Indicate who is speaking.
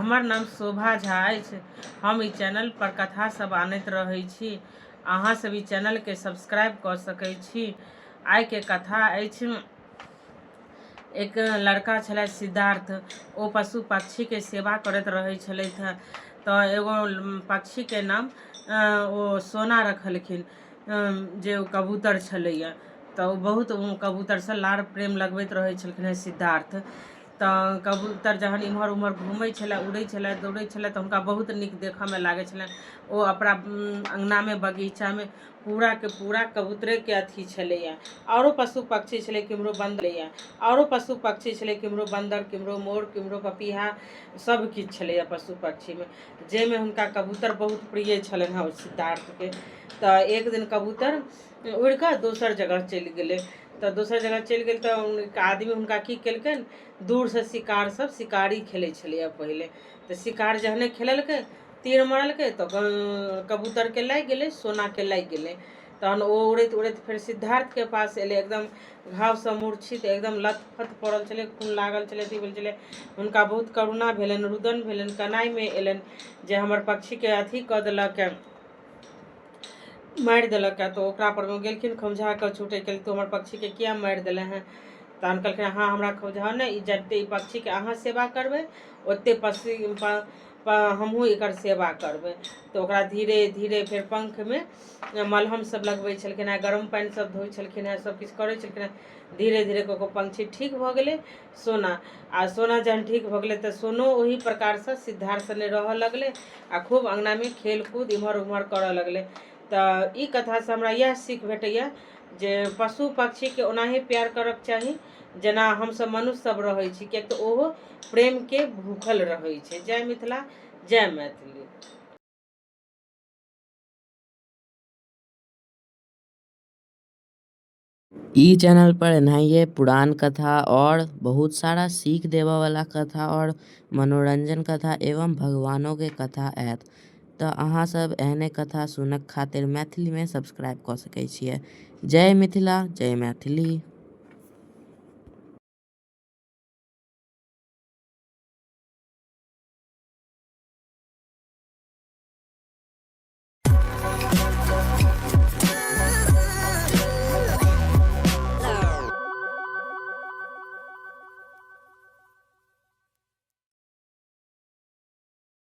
Speaker 1: हमर नाम शोभा झा अछि। हम ई चैनल पर कथा सब आनैत रहै छी। अहाँ सब ई चैनल के सब्सक्राइब कऽ सकै छी। आइ के कथा अछि एक लड़का छलै सिद्धार्थ, ओ पशु पक्षीके सेवा करैत रहै छलथि हँ। तऽ एगो पक्षीके नाम ओ सोना रखलखिन, जे ओ कबूतर छलैए। तऽ ओ बहुत कबूतरसँ लाड़ प्रेम लगबैत रहै छलखिन हेँ सिद्धार्थ। तऽ कबूतर जहन एम्हर ओम्हर घूमै छलै, उड़ै छलै, दौड़ै छलै, तऽ हुनका बहुत नीक देखऽमे लागै छलनि। ओ अपना अङ्गनामे बगीचामे पूराके पूरा कबूतरेके अथी छलैए। आओरो पशु पक्षी छलै, केम्हरो बन्दर छलैए, आओरो पशु पक्षी छलै, केम्हरो बन्दर, केम्हरो मोर, केम्हरो पपीहा, सभ किछु छलैए पशु पक्षीमे, जाहिमे हुनका कबूतर बहुत प्रिय छलनि हेँ सिद्धार्थके। तऽ एक दिन कबूतर उड़ि कऽ दोसर जगह चलि गेलै। तऽ दोसर जगह चलि गेल तऽ आदमी हुनका की केलकनि, दूरसँ शिकार सब शिकारी खेलै छलैए पहिले। तऽ शिकार जहने खेललकै, तीर मारलकै, तऽ कबूतरके लागि गेलै, सोनाके लागि गेलै। तहन ओ उड़ैत उड़ैत फेर सिद्धार्थके पास एलै, एकदम घावसँ मूर्छित, एकदम लथपथ पड़ल छलै, खून लागल छलै, अथी भेल छलै। हुनका बहुत करुणा भेलनि, रुदन भेलनि, कनाइमे एलनि जे हमर पक्षीके अथी कऽ देलक, मारि देलक। तऽ ओकरा पर मे गेलखिन खौंझा कऽ छूटैके लेल, तू हमर पक्षीके किया मारि देले हेँ? तहन कहलखिन, अहाँ हमरा खौंझाउ नहि, ई जते ई पक्षीके अहाँ सेवा करबै ओते पक्षी हमहूँ एकर सेवा करबै। तऽ ओकरा धीरे धीरे फेर पंखमे मलहम सब लगबै छलखिन हेँ, गरम पानि सब धोइ छलखिन हेँ, सब किछु करै छलखिन हेँ। धीरे धीरे कऽ कऽ पंक्षी ठीक भऽ गेलै सोना। आ सोना जहन ठीक भऽ गेलै तऽ सोनो ओही प्रकारसँ सिद्धार्थ सने रहऽ लगलै आ खूब अङ्गनामे खेलकूद इम्हर उम्हर करऽ लगलै। तऽ ई कथासँ हमरा इएह सीख भेटैए जे पशु पक्षीके ओनाही प्यार करऽके चाही जेना हमसभ मनुष्य सब रहै छी, किएक तऽ ओहो प्रेमके भूखल रहै छै। जय मिथिला, जय मैथिली।
Speaker 2: ई चैनल पर एनाहिए पुरान कथा और बहुत सारा सीख देबे वाला कथा और मनोरंजन कथा एवं भगवानों के कथा आयत। त अहाँ सब एहने कथा सुनक खातिर मैथिली में सब्सक्राइब क सके छिये। जय मिथिला, जय मैथिली।